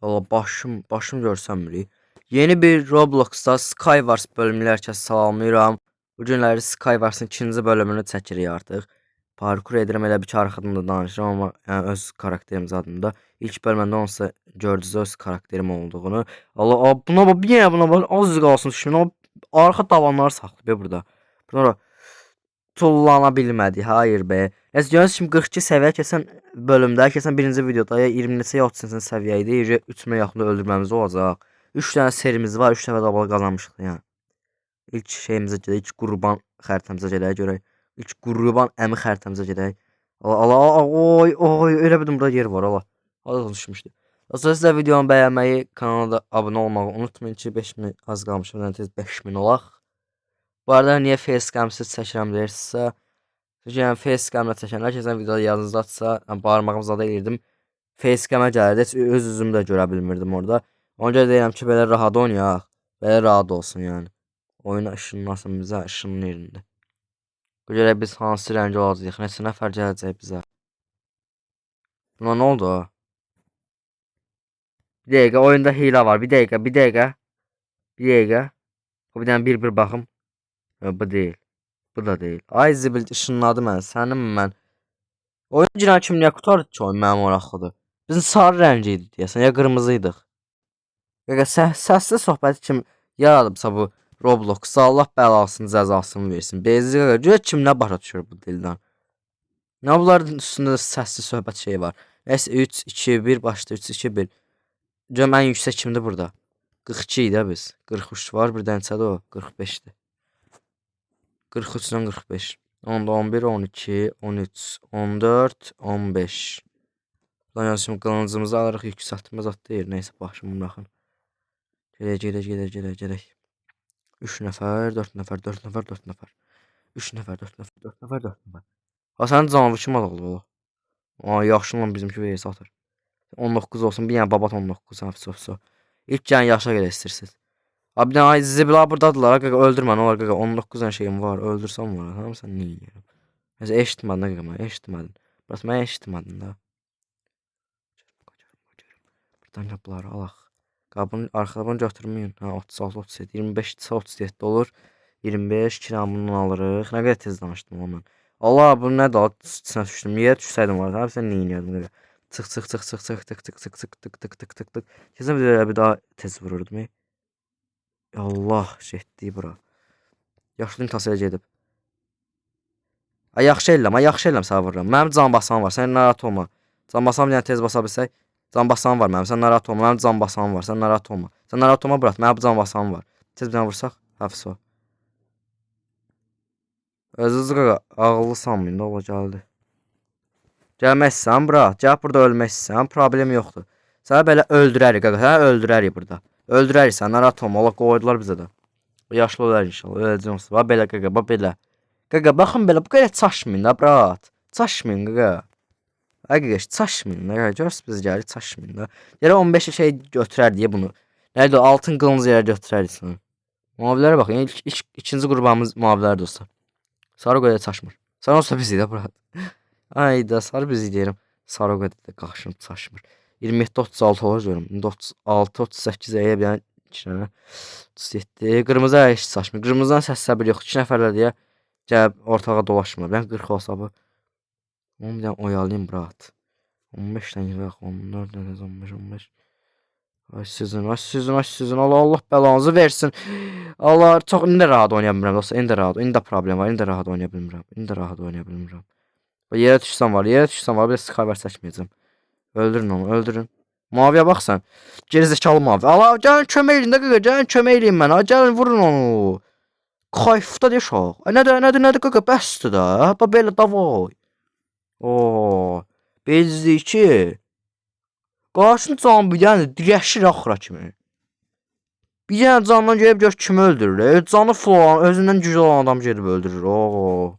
Allah başım görsənmir. Yeni bir Robloxda Skywars bölümünü hər kəs salamlayıram. Bu günləri Skywars'ın ikinci bölümünü çəkirik artıq. Parkur edirəm, elə bir ki arxadan da danışıram, amma yəni öz karakterimiz adında. İlk bölümdə onsuz gördünüz öz karakterim olduğunu. Allah, buna bax, bir yenə buna bax, az qalsın düşmün. O arxa davanları saxlayıb burada. Buna tullana bilmədi. Hayır be. Nəsə gördüyünüz kimi 42 səviyyə keçən bölümdə, keçən birinci videoda ya 20 neçə ya 30 səviyyə idi. 3000 yaxında öldürməmiz olacaq. 3 dənə serimiz var, 3 dəfə də qazanmışıq yəni. İlk şeyimizə gedək, ilk qurban xəritəmizə gedək görək. İlk qurban əmi xəritəmizə gedək. Allah, Allah, oy, oy, elə bildim burada yer var, Allah. Az düşmüşdü. Dostlar, siz də videomu bəyənməyi, kanala da abunə olmağı unutmayın ki, 5000 az qalmış, yəni tez 5000 olaq. Bu arada niyə facecam-sız çəkirəm deyirsinizsə, çünki yəni facecam-la çəkənlər keçən videoda yadınızdadırsa, yəni barmağımı zada eləyirdim. Facecam-a gəlirdi, heç öz üzümü də görə bilmirdim orada. Ona görə deyirəm ki, belə rahat oynayaq, belə rahat olsun yəni. Oyuna ışınlasın bizə, ışınlayır indi. Görək biz hansı rəngə olacağıq, neçə nəfər gələcək bizə. Buna nə oldu? Bir dəqiqə, oyunda hiylə var. Bir dəqiqə, bir dəqiqə. Bir dəqiqə. O bir dənə bir-bir baxım. Bu deyil. Bu da deyil. Ay zibil ışınladı məni. Sənin mən. Oyun girən kimi niyə qurtardı ki oyun, mənim maraqlıdır. Bizim sarı rəngi idi deyəsən, ya qırmızı idik. Qaqa, səsli söhbəti kim yaradıbsa bu Robloxda, Allah bəlasını, cəzasını versin. Bezi qaqa, görə kim nə başa düşür bu dildən. Nə bunların üstündə də səsli söhbət şeyi var. Nəysə 3 2 1 başla, 3 2 1. Görüm ən yüksək kimdir burada? 42 idi biz. 43 var, bir dənə neçədir o? 45-dir. 43-dən 45. 10, 11, 12, 13, 14, 15. Buradan yəni şimdi qılıncımızı alırıq, yüksəltmə zad deyil. Nəysə başımı buraxın. Gedək, gedək, gedək, gedək, gedək. 3 nəfər, 4 nəfər, 4 nəfər, 4 nəfər. 3 nəfər, 4 nəfər, 4 nəfər, 4 nəfər. Ha, sənin canı kim aldı ola? Aa, yaxşı lan bizimki versə atır. 19 olsun, bir dənə babat 19, ha, vso, vso. İlk gələn yaşa qədər istəyirsiniz. Abi, bir dənə ay zibila burdadırlar, qaqa, öldürmə, nə olar qaqa, 19 dənə şeyim var, öldürsəm var, tamam, sən nə edirəm? Nəsə eşitmədin qaqa, mən eşitmədin. Burası mən eşitmədin da. Buradan qapıları alaq. Qabını arxada bunu götürməyin. Ha, 36, 37, 25, 37 olur. 25 kiramından alırıq. Nə qədər tez danışdım lan mən. Allah, bu nə da içinə düşdüm. Yerə düşsəydim var. Hə, sən nə edərdin qaqa? Çıx, çıx, çıx, çıx, çıx, tık, tık, tık, tık, tık, tık, tık, tık, tık. Keçən videoda bir daha tez vururdum. Allah, getdik bura. Yaşlı intasaya gedib. Ay yaxşı eləm, ay yaxşı eləm sənə vururam. Mənim can basan var, sən narahat olma. Can basan bir dənə tez basa bilsək. Can basan var mənim, sən narahat olma. Mənim can basan var, sən narahat olma. Sən narahat olma, brat, mənim can basan var. Tez bir dənə vursaq, həfs o. Özünüzü qaqa, ağıllı sanmayın da, ola gəldi. Gəlməzsən bura, gəlib burada ölməzsən, problem yoxdur. Sənə belə öldürərik qaqa, sənə öldürərik burada. Öldürərik sən, narahat olma, Allah qoydular bizə də. Yaşlı olar inşallah, öləcək onsuz. Bax belə qaqa, bax belə. Qaqa, baxın belə, bu qədər çaşmayın da, brat. Çaşmayın qaqa. Ay qaqa, çaşmayın da, qaqa. Görürsünüz biz gəlir, çaşmayın da. Yerə 15 şey götürər deyə bunu. Nədir o, altın qılıncı yerə götürərik səni. Mavilərə baxın, ilk ikinci qurbanımız mavilər dostlar. Sarı qədər çaşmır. Sarı olsa biz də brat. Ay da sarı bizi deyirəm. Sarı o qədər də qaşınıb çaşmır. 27 36 olur görüm. İndi 36 38 əyə bir dənə 2 dənə. 37. Qırmızı heç çaşmır. Qırmızıdan səs səbir yox. 2 nəfərlər deyə gəlib ortalığa dolaşmır. Mən 40 olsa bu. 10 bir dənə oyalayım brat. 15 dənə yığaq. 14 dənə 15 15. Ay sizin, ay sizin, ay sizin. Allah, Allah bəlanızı versin. Allah, çox indi də rahat oynaya bilmirəm dostlar. İndi də rahat. İndi də problem var. İndi də rahat oynaya bilmirəm. İndi də rahat oynaya bilmirəm. Bax, yerə düşsəm var, yerə düşsəm var, bir də Skywars çəkməyəcəm. Öldürün onu, öldürün. Maviyə bax sən. Gerizekalı mavi. Allah, gəlin kömək eləyin də qaqa, gəlin kömək eləyin mənə. Gəlin vurun onu. Kayfda deyə uşaq. Ay nədir, nədir, nədir qaqa, bəsdir də. Bax belə davay. Oo. Bezdi ki. Qarşın can bir dənə dirəşir axıra kimi. Bir dənə candan gəlib gör kimi öldürür. Canı full olan, özündən güclü olan adam gedib öldürür. Oo.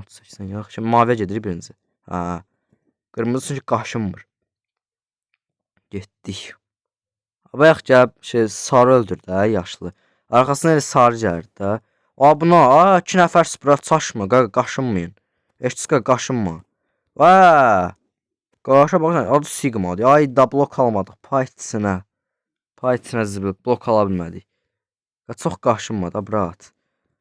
80 yaxşı. Maviyə gedir birinci. Hə. Qırmızı çünki qaşınmır. Getdik. Bayaq gəlib şey sarı öldürdü hə, yaşlı. Arxasına elə sarı gəlirdi də. A buna, a 2 nəfər bura çaşma, qaqa, qaşınmayın. Heç qaqa, qaşınma. Va. Qarşıya baxsan, adı Sigma'dır. Ay da blok almadıq. Payçına. Payçına zibil. Blok ala bilmədik. Ya, çox qaşınma da brat.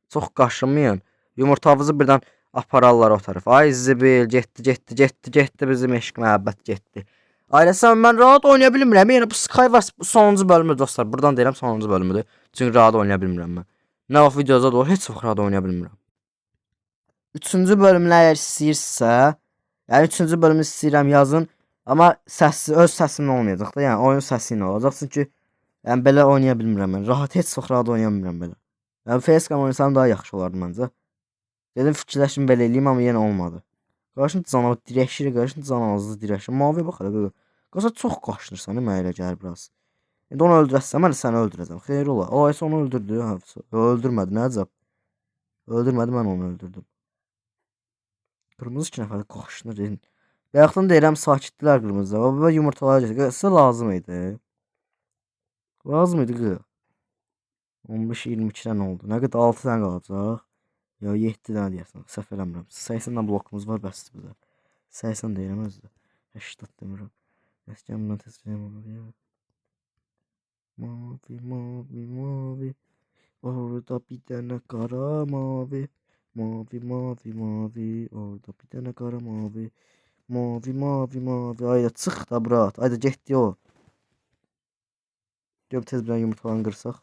Çox qaşınmayın. Yumurtamızı birdən apararlar o tərəfə. Ay zibil, getdi, getdi, getdi, getdi bizim eşq məhəbbət getdi. Ailəsən mən rahat oynaya bilmirəm. Yəni bu Skywars sonuncu bölümüdür dostlar. Buradan deyirəm sonuncu bölümüdür. Çünki rahat oynaya bilmirəm mən. Nə vaxt videoda da olur, heç vaxt rahat oynaya bilmirəm. Üçüncü bölümünü əgər istəyirsinizsə, yəni üçüncü bölümü istəyirəm yazın, amma səssiz öz səsimlə olmayacaq da, yəni oyun səsi ilə olacaq. Çünki yəni belə oynaya bilmirəm mən. Rahat heç vaxt rahat oynaya bilmirəm belə. Yəni facecam oynasam daha yaxşı olardı məncə. Dedim fikirləşim belə eləyim, amma yenə olmadı. Qarşın canavar dirəşir, qarşın canavazlı dirəşir. Mavi bax hələ qıqa. Qaza çox qaşınırsan, mənə elə gəlir biraz. İndi onu öldürəsəm, mən səni öldürəcəm. Xeyir ola. O isə onu öldürdü. Hə, öldürmədi, nə əcəb. Öldürmədi, mən onu öldürdüm. Qırmızı 2 nəfər qaşınır. Yəni. Bayaqdan deyirəm sakitdilər qırmızıda. O yumurtalara getdi. Sizə lazım idi. Lazım idi qı. 15-22 dənə oldu. Nə qədər 6 dənə qalacaq. Ya 7 dənə deyəsən. Səhv eləmirəm. 80 dənə blokumuz var, bəsdir bizə. 80 deyirəm özü də. 80 demirəm. Məsələn, bundan tez gəlməm. Mavi, mavi, mavi. Orada bir dənə qara mavi. Mavi, mavi, mavi. Orada bir dənə qara mavi. Mavi, mavi, mavi. Ayda çıx da brat. Ayda getdi o. Görüm tez bir dənə yumurtalarını qırsaq.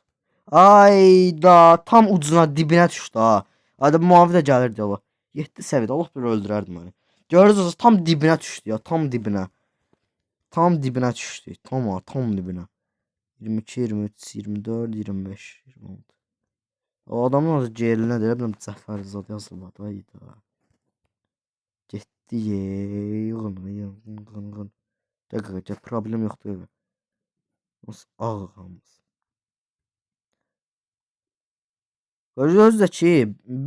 Ayda tam ucuna dibinə düşdü ha. Ayda mavi də gəlirdi Allah. 7 səviyyədə Allah bir öldürərdi məni. Görürsünüz tam dibinə düşdü ya, tam dibinə. Tam dibinə düşdü. Tam ha, tam dibinə. 22, 23, 24, 25, 26. O adamın adı Ceylinə elə biləm Cəfərzad yazılıb ayda. Getdi yığın, yığın, qın, qın. Dəqiqə, gəl, problem yoxdur. Nasıl ağ hamımız. Özü də ki,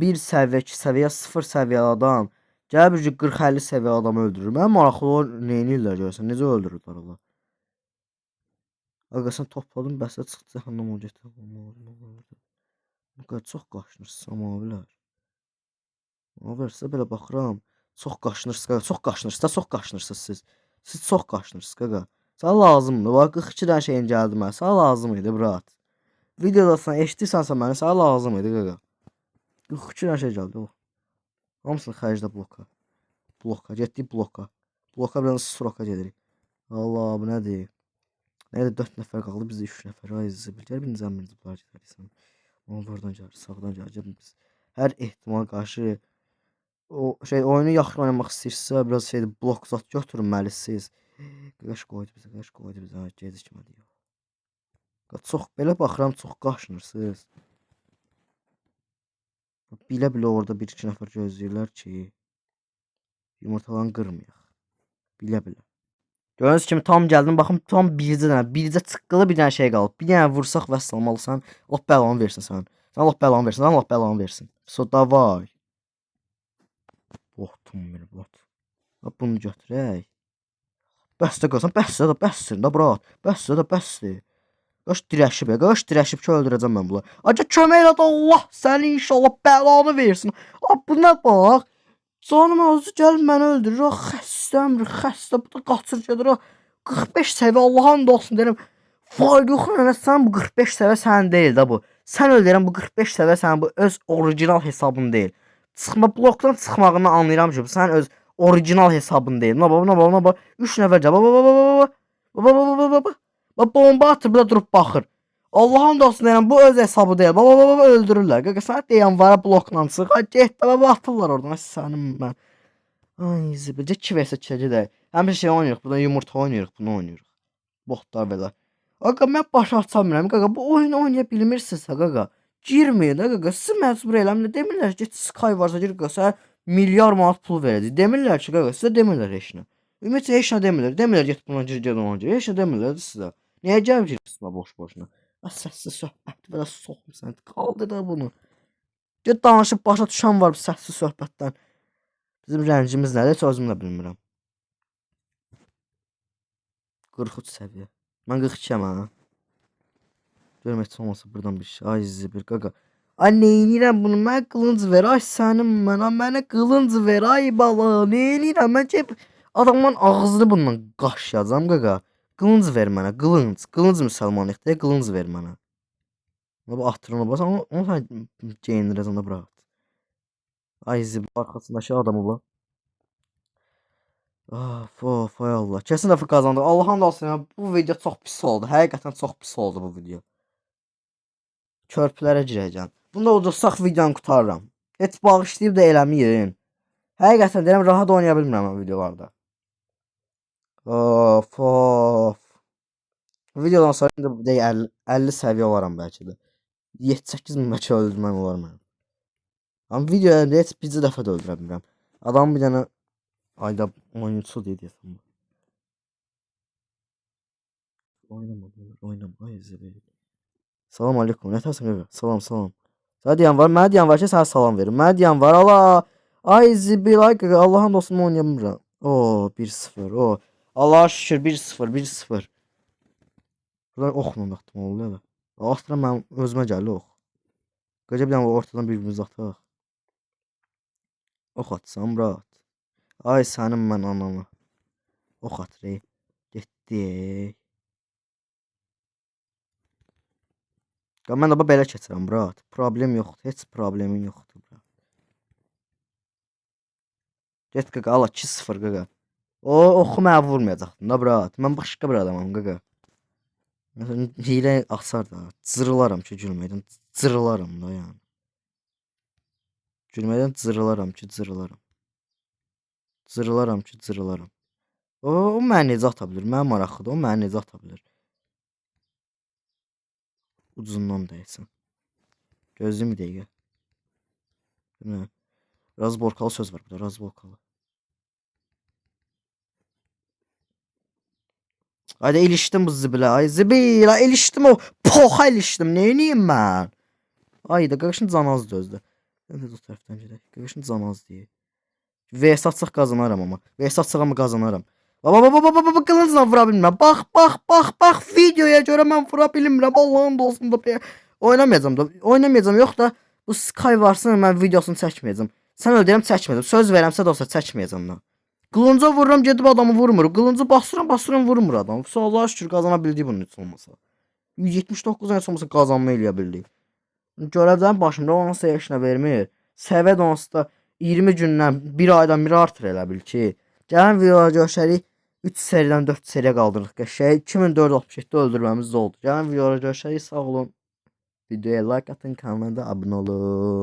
1 səviyyə, 2 səviyyə, 0 səviyyəli adam gəlib ki 40-50 səviyyə adamı öldürür. Mənə maraqlı o neynirlər görəsən, necə öldürürlər onlar? Aga sən topladın, bəsə çıxdı cəhənnəm ol get. Bu qədər çox qaşınırsınız mavilər. Mavilər sizə belə baxıram. Çox qaşınırsınız qaqa, çox qaşınırsınız, çox qaşınırsınız siz. Siz çox qaşınırsınız qaqa. Sənə lazımdır. Bax 42 dənə şeyin gəldi mənə. Sənə lazım idi, brat. Videoda sən eşidirsənsə məni, sənə lazım idi qaqa. 42 dənə şey gəldi. Oh. Hamısını xərclə bloka. Bloka, getdik bloka. Bloka biraz sroka gedirik. Allah, bu nədir? Nə 4 nəfər qaldı, bizdə 3 nəfər. Ay zibil. Gəl bir nizam birinci bunlar gedərik. Onu buradan gəlir, sağdan gəlir. Biz hər ehtimal qarşı o şey oyunu yaxşı oynamaq istəyirsinizsə, biraz şeydir, blok zat götürməlisiniz. Qaqaş qoydu bizə, qaqaş qoydu bizə. Gecikmədi. Çox belə baxıram, çox qaşınırsınız. Bilə-bilə orada bir-iki nəfər gözləyirlər ki, yumurtalarını qırmayaq. Bilə-bilə. Gördüyünüz kimi tam gəldim. Baxın tam bircə dənə, bircə çıqqılı bir dənə şey qalıb. Bir dənə vursaq vəssalam alsan, Allah bəlanı versin sən. Sən Allah bəlanı versin, Allah bəlanı versin. So davay. Botum bir bot. Bunu götürək. Bəsdə qalsan, bəsdə də bəsdir də brat. Bəsdə də bəsdir. Qaş dirəşib, qaş dirəşib ki öldürəcəm mən bunları. Aca kömək elə də Allah səni inşallah bəlanı versin. A buna bax. Canım özü gəlib məni öldürür. Ah xəstəmdir, xəstə. Bu da qaçır gedir. Ah 45 səviyyə Allahın da olsun deyirəm. Fayda nə sən bu 45 səviyyə sənin deyil də bu. Sən öl deyirəm bu 45 səviyyə sənin bu öz orijinal hesabın deyil. Çıxma blokdan çıxmağını anlayıram ki, bu sənin öz orijinal hesabın deyil. Nə bax, nə bax, nə bax. 3 nəfər gəl. Baba baba baba. Baba baba baba baba. Bax bomba atır, bir də durub baxır. Allahın da olsun deyirəm, bu öz hesabı deyil. Baba baba baba öldürürlər. Qaqa sənə deyən var blokla çıx. Ay get də baba atırlar oradan. Ay sənin mən. Ay zibilcə 2 vs 2 gedək. Həmişə şey oynayırıq, buradan yumurta oynayırıq, bunu oynayırıq. Botlar belə. Qaqa mən başa açamıram. Qaqa bu oyunu oynaya bilmirsinizsə qaqa. Girməyin də qaqa. Sizi məcbur eləmirlər. Demirlər ki, get Sky varsa gir qaqa, sənə milyar manat pul verəcək. Demirlər ki, qaqa, sizə demirlər heç nə. Ümumiyyətcə heç nə demirlər. Demirlər get buna gir, get ona gir. Heç nə demirlər sizə. Niyə gəlib girirsiniz boş-boşuna? Səssiz söhbət belə soxmusan. Qaldır da bunu. Get danışıb başa düşən var bu səssiz söhbətdən. Bizim rəngimiz nədir heç özüm də bilmirəm. 43 səviyyə. Mən 42-yəm ha. Görüm heç olmasa buradan bir şey. Ay zibil qaqa. Ay neynirəm bunu? Mənə qılınc ver. Ay sənin mən. Ay mənə qılınc ver. Ay bala. Neynirəm? Mən ki Adamın ağzını bundan qaşıyacam qaqa. Qılınc ver mənə, qılınc. Qılınc müsəlmanlıq deyə qılınc ver mənə. Bu atırın o basan, onu sən geyindirəcəm də bırak. Ay zib arxasındakı adamı bu. Of, of, ay Allah. Kesin dəfə qazandıq. Allah'ın da olsun, ya, bu video çox pis oldu. Həqiqətən çox pis oldu bu video. Körpülərə girəcəm. Bunda udursaq videonu qurtarıram. Heç bağışlayıb da eləməyin. Həqiqətən deyirəm, rahat oynaya bilmirəm mən videolarda. Of, of. Videodan sonra indi bu dəqiqə 50 səviyyə olaram bəlkə də. 7-8 min bəlkə öldürməm olar mənim. Amma videoda heç bircə dəfə də öldürə bilmirəm. Adam bir dənə ayda oyunçu deyir deyəsən. Oynama, oynama. Ay zibil. Salam aleyküm. Nə tərsən qaqa? Salam, salam. Sənə deyən var, mənə deyən var ki, sənə salam verim. Mənə deyən var, Allah. Ay zibil, ay qaqa, Allahın dostum oynaya bilmirəm. O, 1-0, o. Allah'a şükür 1-0, 1-0. Buradan oxla atdım oldu elə. Atıram mənim özümə gəlir ox. Qoca bir dənə ortadan bir-birimizə ataq. Ox atsam rahat. Ay sənin mən ananı. Ox at rey. Getdi. Ya mən də belə keçirəm rahat. Problem yoxdur. Heç problemin yoxdur. Brat. Get qaqa, ala 2-0 qaqa. O oxu mənə vurmayacaqdın da brat. Mən başqa bir adamam qaqa. Məsələn, hiylə axsar da. Cırılaram ki, gülməkdən. Cırılaram da yəni. Gülməkdən cırılaram ki, cırılaram. Cırılaram ki, cırılaram. O məni necə ata bilər? Mənə maraqlıdır. O məni necə ata bilər? Ucundan dəysən. Gözləyim bir dəqiqə. Nə? Razborkalı söz var burada. Razborkalı. Haydi ilişdim bu zibilə. Ay zibilə ilişdim o. Poxa ilişdim. Neyniyim mən? Ay da qaqaşın canı azdır özdə. Mən də o tərəfdən gedək. Qaqaşın canı az deyə. VS atsaq qazanaram amma. VS atsaq amma qazanaram. Baba baba baba baba qılıncla vura bilmirəm. Bax bax bax bax videoya görə mən vura bilmirəm. Allahın da olsun da. Oynamayacağam da. Oynamayacağam yox da bu Skywars'ın mən videosunu çəkməyəcəm. Sən öl deyirəm çəkməyəcəm. Söz verəmsə də olsa çəkməyəcəm da. Qılınca vururam gedib adamı vurmur. Qılıncı basıram basıram vurmur adam. Allah'a şükür qazana bildik bunun heç olmasa. 179 heç olmasa qazanma eləyə bildik. Görevlərin başında onsa heç nə vermir. Səviyyə də onsuz da 20 gündən, bir aydan bir artır elə bil ki. Gələn videoda görüşərik. 3 seridən 4 seriyə qaldırıq qəşəng. 2467 öldürməmiz oldu. Gələn videoda görüşərik. Sağ olun. Videoya like atın, kanala da abunə olun.